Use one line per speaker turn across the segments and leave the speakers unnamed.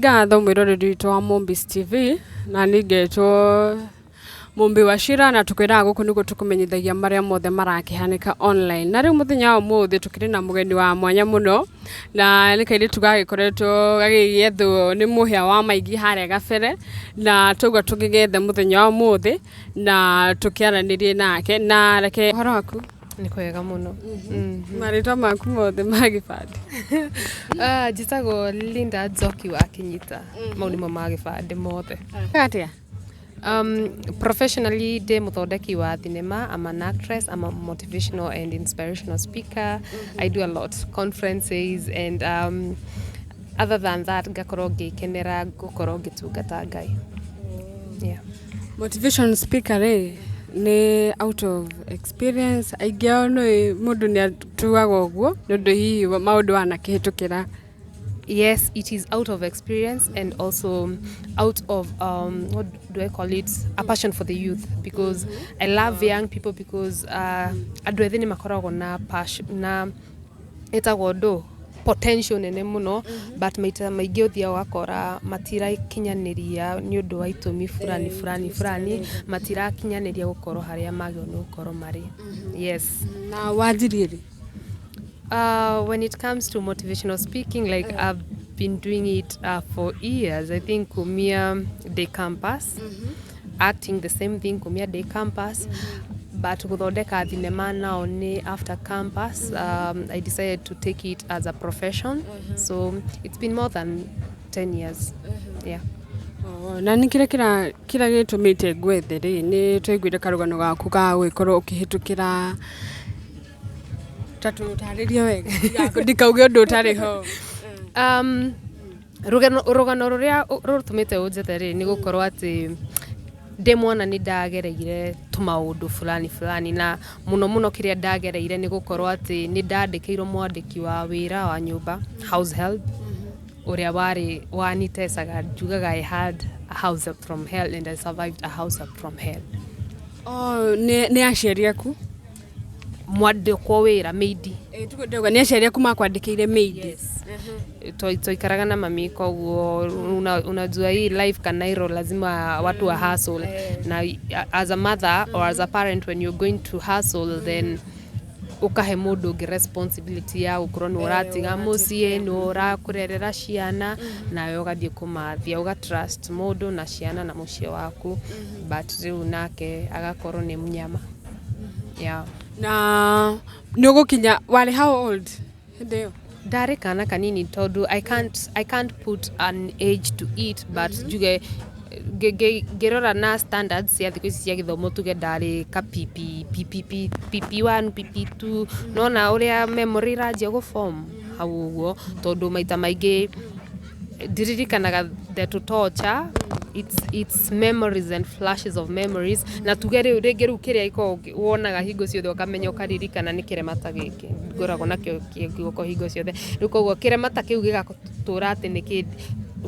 Ngatho mwĩroreri witũ wa Mombis TV, na niĩ ngetwo Mumbi wa Shira, na tũkwĩraga gũkũ nĩguo tũkũmenyithagia marĩa mothe marakĩhanĩka online. Na rĩu mũthenya wa ũmũthĩ tũkĩrĩ na mũgeni wa mwanya mũno, na nĩ kairĩtu gagĩkoretwo gagĩgĩethwo nĩ mũhĩa wa maingĩ harĩa gabere, na twaigua tũgĩgethe mũthenya wa ũmũthĩ na tũkĩaranĩrie nake. Na reke ũhoro waku?
Nĩ kwega mũno.
Marĩtwa maku mothe ma gĩbandĩ?
Ah, njĩtagwo Linda Njoki wa Kinyita. Mau nĩmo ma gĩbandĩ mothe.
Atĩa?
Professionally ndĩ mũthondeki wa thinema. I'm an actress, I'm a motivational and inspirational speaker. I do a lot, conferences and other than that ngakorwo ngĩkenera gũkorwo ngĩtungata Ngai. Yeah.
Motivation speaker rĩ, nĩ out of experience? Aingĩ ao nĩ mũndũ nĩ atuaga ũguo nĩ ũndũ hihi maũndũ wanakĩhĩtũkĩra.
Yes, it is out of experience and also out of what do I call it? A passion for the youth, because I love young people, because andũ ethĩ nĩ makoragwo na passion na ĩtagwo ndũ potential nene mũno, but maita maingĩ ũthiaga ũgakora matirakinyanĩria nĩ ũndũ wa itũmi fulani fulani fulani, matirakinyanĩria gũkorwo harĩa magĩrĩirwo nĩ gũkorwo marĩ. Yes.
Na wanjirie rĩ?
When it comes to motivational speaking, like, I've been doing it for years. I think kumia day campus, acting the same thing kumia day campus, but gũthondeka thinema now ni after campus. I decided to take it as a profession, so it's been more than 10 years. Yeah.
Oh, na nĩ kĩrĩa gĩtũmĩte ngwethe rĩ, nĩ twaiguire karũgano gaku ga gũgĩkorwo ũkĩhĩtũkĩra, ta tũtarĩrie wega ndikauge ũndũ ũtarĩ ho.
Rũgano rũrĩa rũtũmĩte ũnjethe rĩ, nĩ gũkorwo atĩ ndĩ mwana nĩ ndagereire tũmaũndũ fulani fulani, na mũno mũno kĩrĩa ndagereire nĩ gũkorwo atĩ nĩ ndandĩkĩirwo mwandĩki wa wĩra wa nyũmba, house help, ũrĩa warĩ wanitecaga. Njugaga I had a house help from hell and I survived a house help from hell.
Oh, nĩ aciari aku?
Mwandĩkwo wĩra, maid.
Tuge ndauga nĩ aciari aku makwandĩkĩire maid?
Twaikaraga na mami, koguo unajua hii life Kanairo lazima watu wa hustle, na as a mother or as a parent, when you're going to hustle, then ukahe mũndũ ũngĩ responsibility ya gũkorwo nĩ ũratiga mũciĩ, nĩ ũrakũrerera ciana, nawe ũgathiĩ kũmathia, ũga trust mũndũ na ciana na mũciĩ waku, but rĩu nake agakorwo nĩ mnyama, yeah.
Na nĩ ũgũkinya warĩ how old hĩndĩ ĩyo?
Ndarĩ kana kanini, tondũ I can't put an age to it, but njuge ngĩrora na standards cia thikũ ici cia gĩthomo, tuge ndarĩ ka PP PPP PP1 PP2, nona ũrĩa memory iranjia gũ form hau ũguo, tondũ maita maingĩ ndiririkanaga the to torture, it's memories and flashes of memories. Na tuge rĩu rĩngĩ rĩu kĩrĩa ikoragwo wonaga hingo ciothe ũkamenya ũkaririkana nĩ kĩrema ta gĩkĩ ngoragwo nakĩo kĩ guoko hingo ciothe. Rĩu koguo kĩrema ta kĩu gĩgatũra atĩ nĩ kĩ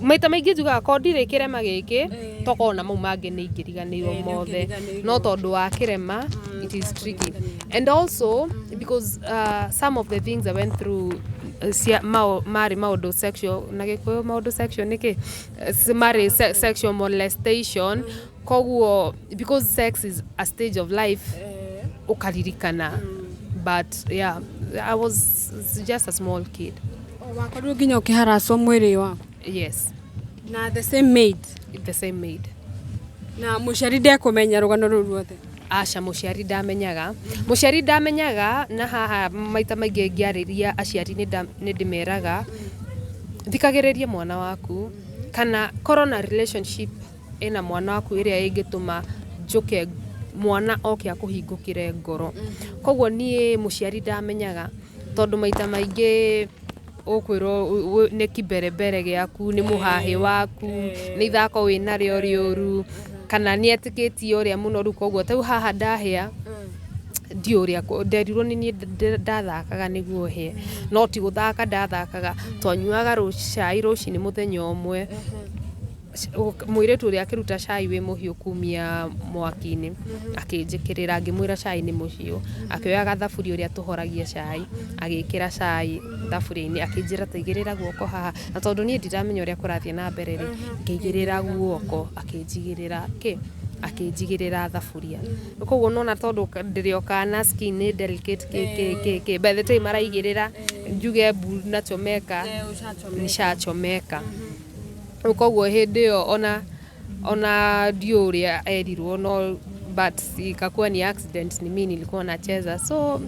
maita maingĩ njugaga ko ndirĩ kĩrema gĩkĩ, tokorwo na mau mangĩ nĩ ingĩriganĩirwo mothe, no tondũ wa kĩrema it is tricky, and also because some of the things I went through cia marĩ maũndũ sexual, na Gĩkũyũ maũndũ sexual nĩ kĩ? Marĩ sexual molestation. Koguo because sex is a stage of life, ũkaririkana, but yeah, I was just a small kid.
Wakorirwo nginya ũkĩharacwo mwĩrĩ waku?
Yes.
Na the same maid?
The same maid.
Na mũciari ndekũmenya rũgano rũu ruothe?
Aca, mũciari ndamenyaga, mũciari ndamenyaga. Na haha maita maingĩ ngĩarĩria aciari nĩ ndĩmeraga, thikagĩrĩria mwana waku, kana korwo na relationship ĩna mwana waku ĩrĩa ĩngĩtũma njũke mwana oke akũhingũkĩre ngoro. Koguo niĩ mũciari ndamenyaga, tondũ maita maingĩ ũkwĩrwo nĩ kimbere gĩaku, nĩ mũhahĩ waku, nĩ ithako wĩ narĩo rĩũru, kana nĩ etĩkĩtie ũrĩa mũno. Rĩu koguo ta rĩu haha ndahĩa, ndiũ ũrĩa nderirwo nĩ niĩ ndathakaga nĩguo hĩe, no ti gũthaka ndathakaga. Twanyuaga cai rũcinĩ mũthenya ũmwe. Mũirĩtu ũrĩa akĩruta cai wĩ mũhiũ kumia mwaki-inĩ, akĩnjĩkĩrĩra, ngĩmwĩra cai nĩ mũhiũ. Akĩoya gathaburia ũrĩa tũhoragia cai, agĩkĩra cai thaburia-inĩ, akĩnjĩra ta igĩrĩra guoko haha, na tondũ niĩ ndiramenya ũrĩa kũrathiĩ na mbere rĩ, ngĩigĩrĩra guoko, akĩnjigĩrĩra kĩ, akĩnjigĩrĩra thaburia. Koguo nona tondũ ndĩrĩ o kana, skin nĩ delicate, kĩ kĩ kĩ kĩ, by the time araigĩrĩra, njuge mbu nachomeka, nishachomeka. Rĩu koguo hĩndĩ ĩyo ona ndiũĩ ũrĩa erirwo, no but ikakuwa ni accident, ni mimi nilikuwa nacheza. So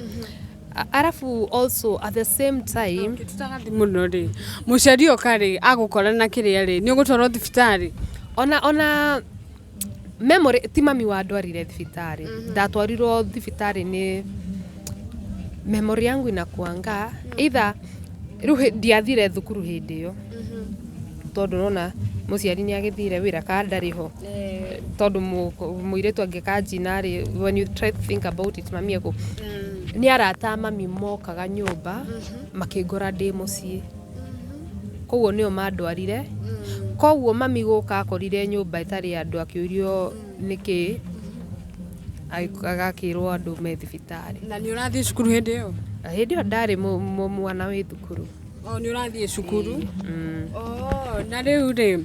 arafu also at the same time
Tutagathi mũno rĩ, mũciari oka rĩ, agũkora na kĩrĩa rĩ, nĩ ũgũtwarwo thibitarĩ?
Ona memory, ti mami wandwarire thibitarĩ, ndatwarirwo thibitarĩ nĩ memory yangu inakuanga either rĩu ndiathire thukuru hĩndĩ ĩyo, tondũ nona mũciari nĩ agĩthire wĩra ka ndarĩ ho, tondũ mũirĩtu angĩkanjina rĩ, when you try to think about it, mami ekũ nĩ arata a mami mokaga nyũmba makĩngora ndĩ mũciĩ, koguo nĩo mandwarire. Koguo mami gũka akorire nyũmba ĩtarĩ andũ, akĩũrio nĩkĩ, agakĩrwo andũ me thibitarĩ.
Na nĩ ũrathiĩ cukuru hĩndĩ ĩyo?
Hĩndĩ ĩyo ndarĩ mwana wĩ thukuru.
O nĩ ũrathiĩ cukuru?
Mm.
Oh, na rĩu rĩ,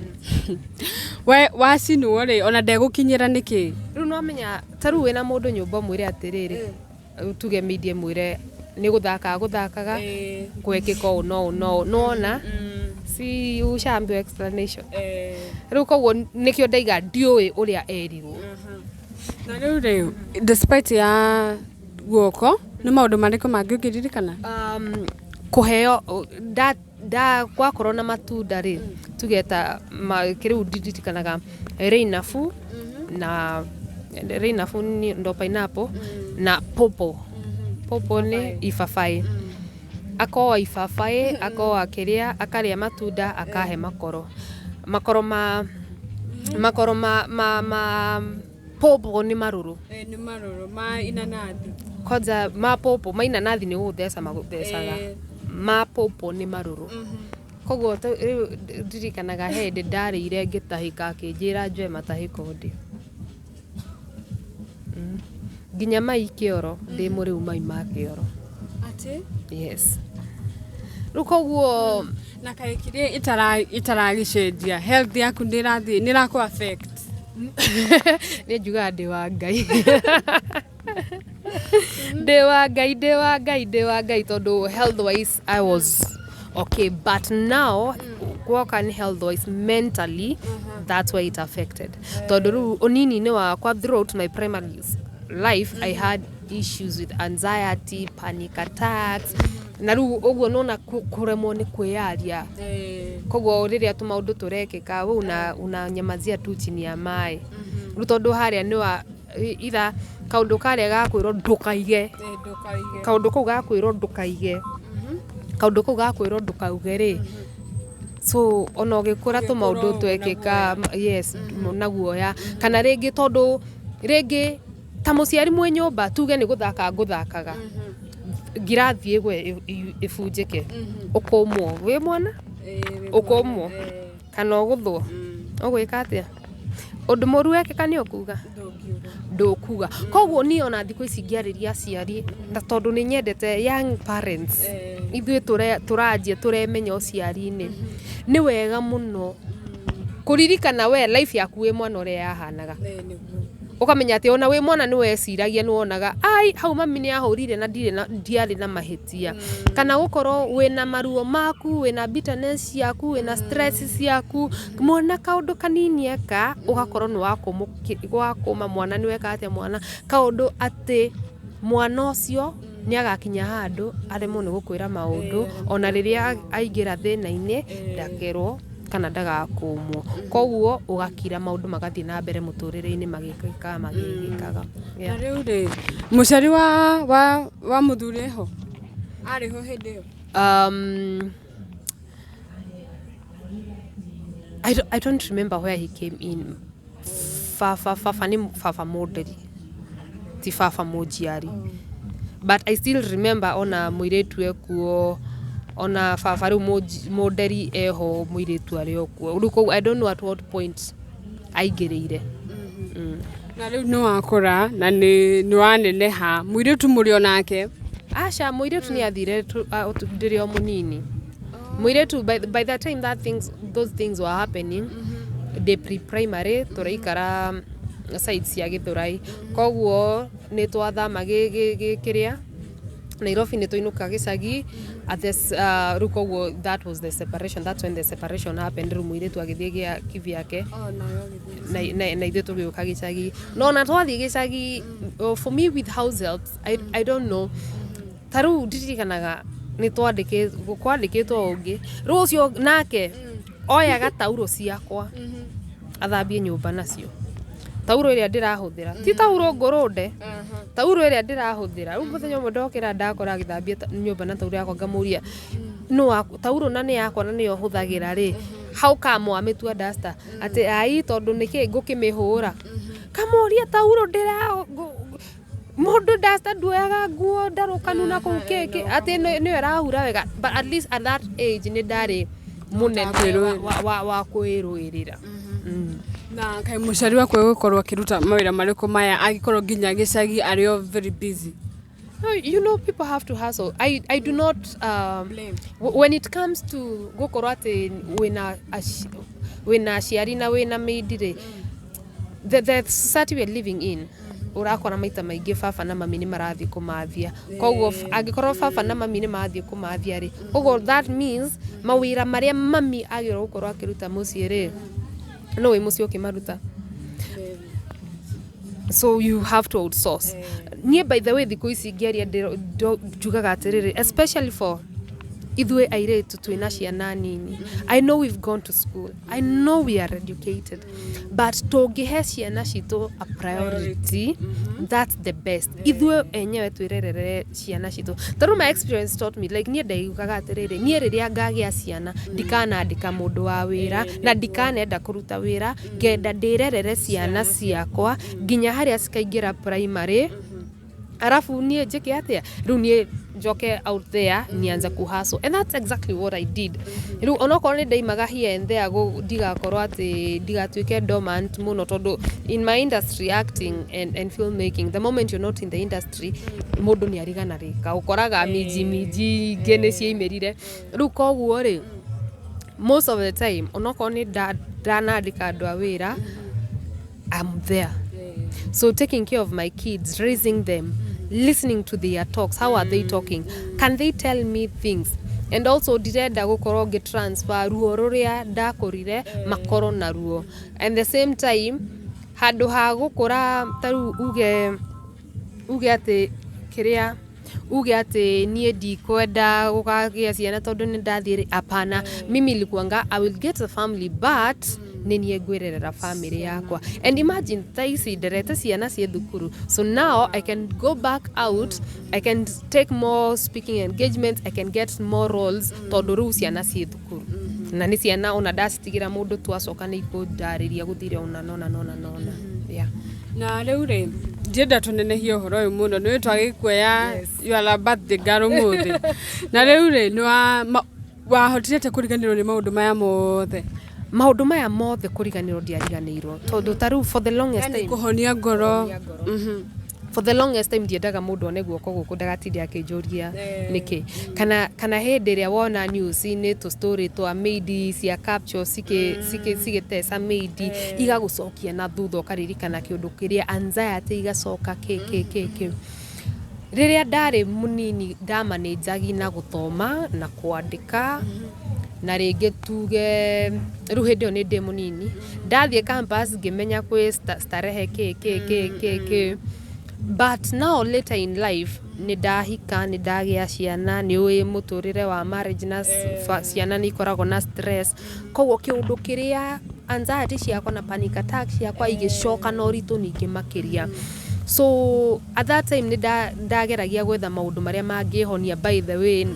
we wacinwo rĩ, ona ndegũkinyĩra nĩkĩ?
Rĩu no menya ta rĩu wĩna mũndũ nyũmba, ũmwĩre atĩrĩrĩ, tuge media, mwĩre nĩ gũthaka gũthakaga, gwekĩka ũũ no ũũ no ũũ, nĩwona si ushaambiwa explanation? Rĩu koguo nĩkĩo ndaiga ndiũĩ ũrĩa erirwo.
Na rĩu rĩ, despite ya guoko, nĩ maũndũ marĩkũ mangĩ ũngĩririkana?
Kũheo nda, nda gwakorwo na matunda rĩ, tuge ta kĩrĩu ndirikanaga rĩinabu, na rĩinabu ni ndo pineapple, na popo. Popo nĩ ibabaĩ. Akoa ibabaĩ, akoa kĩrĩa, akarĩa matunda, akahe makoro, makoro ma popo nĩ marũrũ.
Nĩ marũrũ ma inanathi.
Kwanza ma popo, ma inanathi nĩ gũgũtheca magũthecaga. Ma popo nĩ marũrũ. Koguo rĩu ndirikanaga he hĩndĩ ndarĩire ngĩtahĩka, akĩnjĩra njoe matahĩko ndĩ nginya mai kĩoro, ndĩ mũrĩu mai ma kĩoro.
Atĩ?
Yes, rĩu koguo
Na kaĩ kĩrĩa itaragĩcenjia, health yaku nĩ ĩrathiĩ, nĩ ĩrakũ affect?
Nĩ njugaga ndĩ wa Ngai, ndĩ wa Ngai, ndĩ wa Ngai, ndĩ wa Ngai, tondũ health wise I was okay, but now gwoka nĩ health wise, mentally that's why it affected, tondũ rĩu ũnini-inĩ wakwa, throughout my primary life, I had issues with anxiety, panic attacks, na rĩu ũguo nona kũremwo nĩ kwĩyaria. Koguo rĩrĩa tũmaũndũ tũrekĩka, we unanyamazia tu chini ya maĩ. Rĩu tondũ harĩa nĩ wa itha kaũndũ karĩa gakwĩrwo ndũkaige, kaũndũ kau gakwĩrwo ndũkaige, kaũndũ kau gakwĩrwo ndũkauge rĩ, so ona ũgĩkũra tũmaũndũ twekĩka, yes, na guoya, kana rĩngĩ tondũ rĩngĩ ta mũciari mwĩ nyũmba, tuge nĩ gũthaka ngũthakaga, ngirathi ĩgwe ĩbunjĩke, ũkũmwo wĩ mwana, ũkũmwo kana ũgũthwo, ũgwĩka atĩa? Ũndũ mũru wekĩka nĩ ũkuga? Ndũkuga. Koguo niĩ ona thikũ ici ngĩarĩria aciari, na tondũ nĩ nyendete young parents, ithuĩ tũranjia tũremenya ũciari-inĩ, nĩ wega mũno kũririkana we life yaku wĩ mwana ũrĩa yahanaga, ũkamenya atĩ ona wĩ mwana nĩ weciragia, nĩ wonaga ai hau mami nĩ ahũrire na ndirĩ na ndiarĩ na mahĩtia, kana gũkorwo wĩna maruo maku, wĩna bitterness ciaku, wĩna stress ciaku, mwana kaũndũ kanini eka ũgakorwo nĩ wakũma mwana, nĩ weka atĩa mwana kaũndũ, atĩ mwana ũcio nĩ agakinya handũ aremwo nĩ gũkwĩra maũndũ, ona rĩrĩa aingĩra thĩna-inĩ ndakerwo kana ndagakũmwo. Koguo ũgakira, maũndũ magathiĩ na mbere mũtũrĩre-inĩ magĩkĩkaga magĩgĩkaga.
Na rĩu rĩ, mũciari wa mũthuri eho, arĩ ho hĩndĩ ĩyo?
I don't remember where he came in. Baba nĩ baba mũnderi, ti baba mũnjiari, but I still remember ona mũirĩtu ekuo. Ona baba rĩu mũnderi eho, mũirĩtu arĩ o kuo rĩu. Koguo I don't know at what point aingĩrĩire.
Na rĩu nĩ wakũra na nĩ waneneha, mũirĩtu mũrĩ onake?
Aca, mũirĩtu nĩ athire ndĩrĩ o mũnini. Mũirĩtu by the time those things were happening, ndĩ pre-primary, tũraikara side cia Gĩthũrai, koguo nĩ twathama kĩrĩa Nairobi, nĩ tũinũka gĩcagi at this, rĩu koguo that was the separation, that's when the separation happened. Rĩu mũirĩtu agĩthiĩ gĩa kivyake na ithuĩ tũgĩũka gĩcagi. No ona twathiĩ gĩcagi, for me with house helps, I don't know, ta rĩu ndirikanaga nĩ kwandĩkĩtwo ũngĩ, rĩu ũcio nake oyaga tauro ciakwa athambie nyũmba nacio, tauro ĩrĩa ndĩrahũthĩra, ti tauro ngũrũnde, tauro ĩrĩa ndĩrahũthĩra. Rĩu mũthenya ũmwe ndokĩra ndakora agĩthambia nyũmba na tauro yakwa, ngamũria no tauro na nĩ yakwa na nĩyo hũthagĩra rĩ, how come wamĩtua duster? Atĩ ai, tondũ nĩkĩ ngũkĩmĩhũra? Kamũria tauro ndĩra mũndũ duster nduoyaga nguo ndarũkanu na kũu kĩkĩ, atĩ nĩyo ĩrahura wega. But at least at that age nĩ ndarĩ mũnene wa kwĩrũĩrĩra.
Na kaĩ mũciari waku egũkorwo akĩruta mawĩra marĩkũ maya angĩkorwo nginya gĩcagi arĩ o very busy?
No, you know people have to hustle. I do not
Blame.
When it comes to gukorwo atĩ wĩna aciari na wĩna maid rĩ, the society we are living in, ũrakora maita maingĩ baba na mami nĩ marathiĩ kũmathia. Koguo angĩkorwo baba na mami nĩ marathiĩ kũmathia rĩ, koguo that means mawĩra marĩa mami agĩrĩirwo gũkorwo akĩruta mũciĩ rĩ, no wĩ mũciĩ ũkĩmaruta, so you have to outsource. Niĩ by the way thikũ ici ngĩaria njugaga atĩrĩrĩ, especially for ithuĩ airĩtu twĩna ciana nini, I know we've gone to school, I know we are educated, but tũngĩhe ciana citũ a priority, that's the best. Ithuĩ enyewe twĩrerere ciana citũ, tondũ my experience taught me, like niĩ ndaigaga atĩrĩrĩ, niĩ rĩrĩa ngagĩa ciana ndikanandĩka mũndũ wa wĩra na ndikanenda kũruta wĩra, ngenda ndĩrerere ciana ciakwa nginya harĩa cikaingĩra primary, arabu niĩ njĩke atĩa? Rĩu niĩ njoke out there nianze kuhustle, and that's exactly what I did. Rĩu onokorwo nĩ ndaimaga here and there, ndigakorwo atĩ ndigatuĩke dormant mũno, tondũ in my industry, acting and filmmaking, the moment you're not in the industry, mũndũ nĩ ariganarĩka, ũkoraga minji minji ingĩ nĩ ciaimĩrire. Rĩu koguo rĩ, most of the time onokorwo nĩ ndanandĩka andũ a wĩra, I'm there. So taking care of my kids, raising them, listening to their talks, how are they talking? Can they tell me things? And also ndirenda gũkorwo ngĩ transfer ruo rũrĩa ndakũrire makorwo na ruo. And the same time, handũ ha gũkũra ta rĩu uge atĩ kĩrĩa uge atĩ niĩ ndikwenda gũkagĩa ciana tondũ nĩ ndathiĩ rĩ, hapana. Mimi ilikuanga I will get a family, but nĩ niĩ ngwĩrerera family yakwa. And imagine thaa ici nderete ciana ciĩ thukuru, so now I can go back out, I can take more speaking engagements, I can get more roles, tondũ rĩu ciana ciĩ thukuru na nĩ ciana ona ndacitigĩra mũndũ twacoka nĩ ikũndarĩria gũthire ona nona nona nona, yeah.
Na rĩu rĩ, ndienda tũnenehie ũhoro ũyũ mũno, nĩ twagĩkuoya, you are a birthday girl ũmũthĩ. Na rĩu rĩ, nĩ wahotire atĩa kũriganĩrwo nĩ maũndũ maya mothe?
Maũndũ maya mothe kũriganĩrwo ndiariganĩirwo, tondũ ta rĩu for the longest
Yani
time
kũhonia ngoro.
For the longest time ndiendaga mũndũ one guoko gũkũ ndagatinde akĩnjũria nĩkĩ, kana hĩndĩ ĩrĩa wona news-inĩ tũ story twa maid cia capture cigĩteca maid, igagũcokia na thutha ũkaririkana kĩũndũ kĩrĩa, anxiety igacoka kĩ kĩ kĩ kĩ. Rĩrĩa ndarĩ mũnini ndamanĩnjagi na gũthoma na kwandĩka, na rĩngĩ tuge rĩu hĩndĩ ĩyo nĩ ndĩ mũnini, ndathiĩ campus ngĩmenya kwĩ starehe kĩ kĩ kĩ kĩ kĩ. But now later in life nĩ ndahika, nĩ ndagĩa ciana, nĩ ũĩ mũtũrĩre wa marriage na ciana nĩ ikoragwo na stress, koguo kĩũndũ kĩrĩa anxiety ciakwa na panic attack ciakwa igĩcoka na ũritũ ningĩ makĩria. So at that time nĩ ndageragia gwetha maũndũ marĩa mangĩhonia. By the way,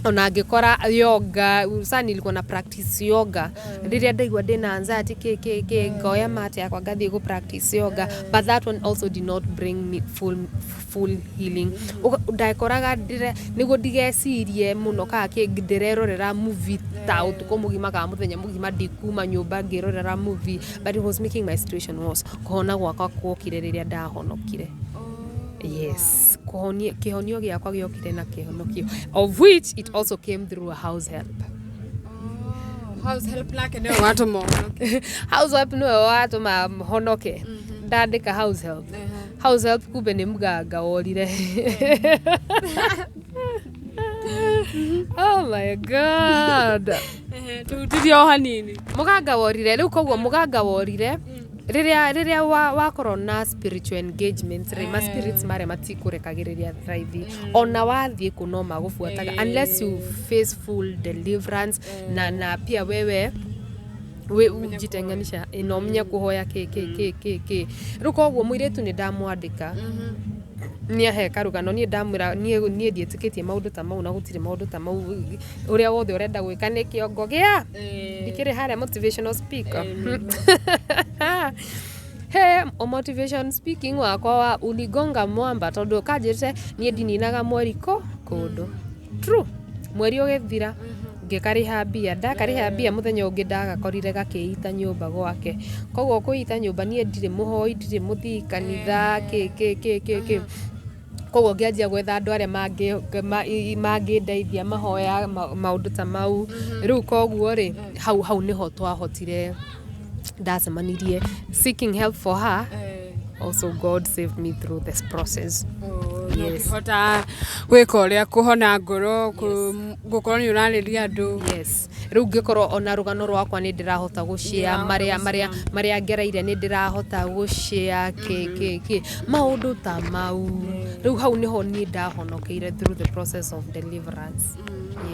Ona ngĩkora yoga. Sa nilikuwa na practice yoga rĩrĩa ndaigua ndĩna anxiety, kĩ kĩ kĩ, ngoya mat yakwa ngathiĩ gũ practice yoga, but that one also did not bring me full healing. Ndakoraga nĩguo ndigecirie mũno kana kĩ, ndĩrerorera movie ta ũtukũ mũgima kana mũthenya mũgima, ndikuma nyũmba ngĩrorera movie, but it was making my situation worse. Kũhona gwakwa kuokire rĩrĩa ndahonokire. Yes, kũhonia, kĩhonio gĩakwa gĩokire na kĩhonokio, of which it also came through a house help.
House help nake nĩwe watũma ũhonoke?
House help nĩwe watũma honoke. Ndandĩka house help, house help kumbe nĩ mganga worire. Oh my God.
Tũhutirie o hanini.
Mũganga worire rĩu. Koguo mũganga worire rĩrĩa wakorwo na spiritual engagement rĩ, ma spirits marĩa matikũrekagĩrĩria raithi. Ona wathiĩ kũ, no magũbuataga unless you face full deliverance na pia wewe we ujitenganisha na ũmenye kũhoya kĩ kĩ kĩ kĩ kĩ. Rĩu koguo mũirĩtu nĩ ndamwandĩka, nĩ ahe karũgano. Niĩ ndamwĩra niĩ ndiĩtĩkĩtie maũndũ ta mau na gũtirĩ maũndũ ta mau. Ũrĩa wothe ũrenda gwĩka nĩ kĩongo gĩa ndikĩrĩ harĩa motivational speaker. He o motivation speaking wakwa wa uligonga mwamba, tondũ kanjĩrĩte niĩ ndininaga mweri kũ kũndũ true. Mweri ũgĩthira ngĩkarĩha mbia, ndakarĩha mbia, mũthenya ũngĩ ndagakorire gakĩita nyũmba gwake. Koguo kwĩita nyũmba, niĩ ndirĩ mũhoi, ndirĩ mũthii kanitha, kĩ kĩ kĩ kĩ kĩ. Koguo ngĩanjia gwetha andũ arĩa mangĩndeithia mahoya, maũndũ ta mau. Rĩu koguo rĩ, hau nĩho twahotire, ndacemanirie seeking help for her. Also God saved me through this process. Yes.
Ũkĩhota gwĩka ũrĩa kũhona ngoro, gũkorwo nĩ ũrarĩria andũ.
Yes, rĩu ngĩkorwo ona rũgano rwakwa nĩ ndĩrahota gũshare marĩa marĩa ngereire, nĩ ndĩrahota gũshare kĩ kĩ kĩ, maũndũ ta mau. Rĩu hau nĩho niĩ ndahonokeire through the process of deliverance,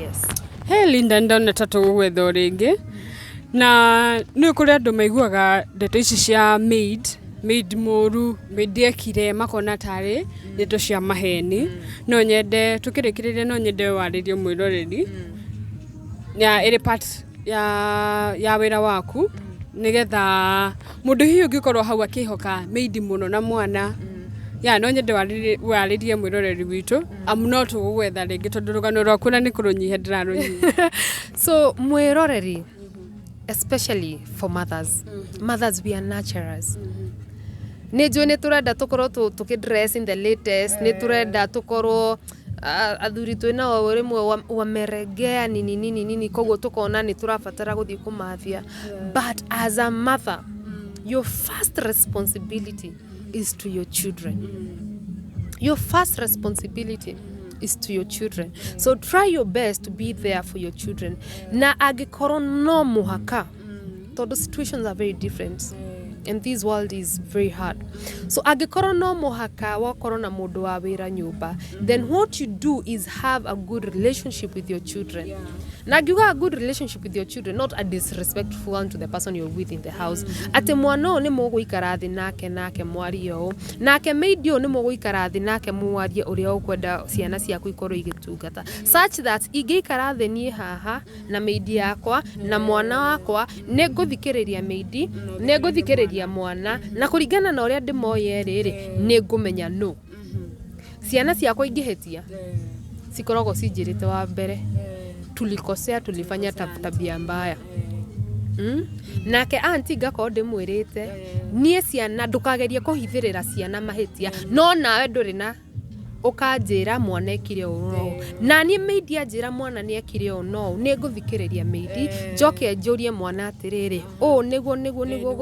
yes.
He Linda, ndona ta tũgũgwetha o rĩngĩ, na nĩ kũrĩ andũ maiguaga ndeto ici cia maid mũru, maid ekire, makona tarĩ ndeto cia maheni. No nyende tũkĩrĩkĩrĩria, no nyende warĩrie mwĩroreri ya ĩrĩ part ya wĩra waku, nĩgetha mũndũ hihi ũngĩkorwo hau akĩhoka maid mũno na mwana ya, no nyende warĩrie mwĩroreri witũ, amu no tũgũgwetha rĩngĩ, tondũ rũgano rwaku na nĩ kũrũnyihia ndĩrarũnyihia.
So mwĩroreri, especially for mothers, mothers, we are nurturers. Nĩ njũĩ nĩ tũrenda tũkorwo tũkĩ dress in the latest, nĩ tũrenda tũkorwo athuri twĩ nao rĩmwe wameregea nini nini nini, koguo tũkona nĩ tũrabatara gũthiĩ kũmathia. But as a mother, your first responsibility is to your children. Your first responsibility is to your children, so try your best to be there for your children. Na angĩkorwo no mũhaka, tondũ situations are very different and this world is very hard, so angĩkorwo no mũhaka wakorwo na mũndũ wa wĩra nyũmba, then what you do is have a good relationship with your children. Na ngiuga a good relationship with your children, not a disrespectful one to the person you're with in the house, atĩ mwana ũyũ nĩ mũgũikara thĩ nake mwarie ũũ, nake maid ũyũ nĩ mũgũikara thĩ nake mwarie ũrĩa ũkwenda ciana ciaku ikorwo igĩtungata, such that ingĩikara thĩ niĩ haha na maid yakwa na mwana wakwa, nĩ ngũthikĩrĩria maid, nĩ ngũthikĩrĩria mwana, na kũringana na ũrĩa ndĩmoĩ erĩ rĩ, nĩ ngũmenya no ciana ciakwa ingĩhĩtia cikoragwo cinjĩrĩte wa mbere, tulikosea, tulifanya tabia mbaya. Nake anti ngakorwo ndĩmwĩrĩte niĩ ciana ndũkagerie kũhithĩrĩra ciana mahĩtia, no nawe ndũrĩ na ũkanjĩra mwana ekire ũũ na ũũ, na niĩ maid anjĩra mwana nĩ ekire ũũ na ũũ, nĩ ngũthikĩrĩria maid, njoke njũrie mwana atĩrĩrĩ, ũũ nĩguo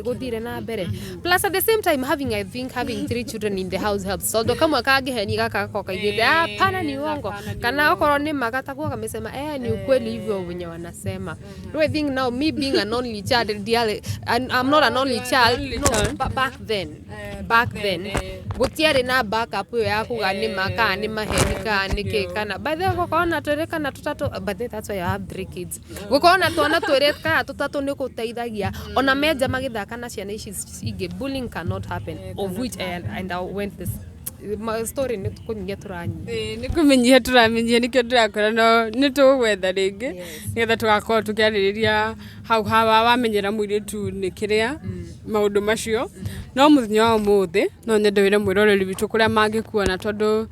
gũthire na mbere. Plus at the same time, having, I think having three children in the house helps, tondũ kamwe kangĩhenia gaka gakorwo kaigĩte, "Hapana, ni uongo," kana okorwo nĩ magatakuwa kamesema, "Eh, ni ukweli hivyo wenye wanasema." Do I think now, me being an only child, dearly, and I'm not an only child,
only
no,
child.
Back then gũtiarĩ na backup ĩyo ya kuga nĩ ma kana nĩ maheni kana nĩ kĩ. Kana by the way, gũkorwo na twĩrĩ kana tũtatũ, but then that's why I have three kids, gũkorwo na twana twĩrĩ kana tũtatũ nĩ gũteithagia ona menja magĩthaka na ciana ici ingĩ, bullying cannot happen, of which and I went this Story nĩ kũnyihia tũranyihia.
Ĩĩ, nĩ kũmenyihia tũramenyihia, nĩkĩo ndĩrakwĩra no nĩ tũgwetha rĩngĩ nĩgetha tũgakorwo tũkĩarĩrĩria hau hawa wamenyera mũirĩtu nĩ kĩrĩa maũndũ macio. No mũthenya wa ũmũthĩ no nyende wĩre mwĩroreri witũ kũrĩa mangĩkuona, tondũ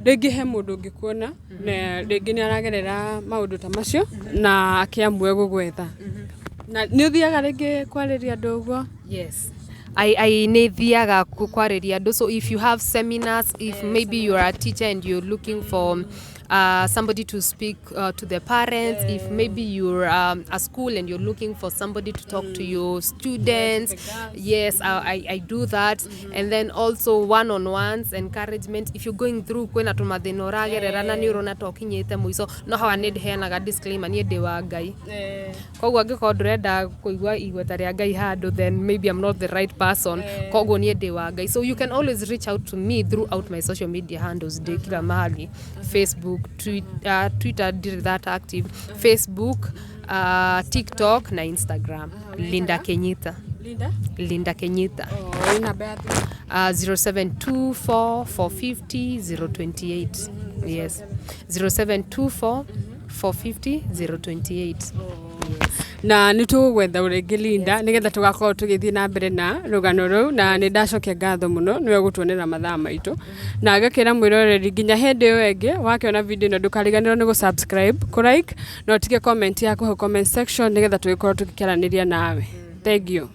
rĩngĩ he mũndũ ũngĩkuona na rĩngĩ nĩ aragerera maũndũ ta macio na akĩamue gũgwetha. Na nĩ ũthiaga rĩngĩ kwarĩria andũ ũguo?
Yes. I nĩ thiaga kwarĩria andũ. So if you have seminars, if maybe you're a teacher and you're looking for somebody to speak to the parents, if maybe you're a school and you're looking for somebody to talk to your students, yes, I do that. And then also one-on-ones, encouragement. If you're going through, kwĩna tũmathĩna ũragerera na nĩ ũrona ta ũkinyĩte mũico, no hawa nĩ ndĩheanaga disclaimer, niĩ ndĩ wa Ngai. Koguo angĩkorwo ndũrenda kũigua igweta rĩa Ngai handũ, then maybe I'm not the right person. Koguo niĩ ndĩ wa Ngai, so you can always reach out to me throughout my social media handles. Ndĩ kila mahali: Facebook, Twitter ndirĩ that active, Facebook, TikTok na Instagram, Linda Kenyita.
Linda?
Linda Kenyita.
Oh, ĩ namba ya thimũ?
0724 450 028. Yes, 0724 450 028.
Na nĩ tũgũgwetha rĩngĩ, Linda, nĩgetha tũgakorwo tũgĩthiĩ na mbere na rũgano rũu. Na nĩ ndacokia ngatho mũno nĩwe gũtuonera mathaa maitũ, na ngakĩra mwĩroreri nginya hĩndĩ ĩyo ĩngĩ. Wakĩona video ĩno, ndũkariganĩrwo nĩ gũ-subscribe, kũ-like na ũtige comment yaku hau comment section nĩgetha tũgĩkorwo tũgĩkĩaranĩria nawe. Thank you.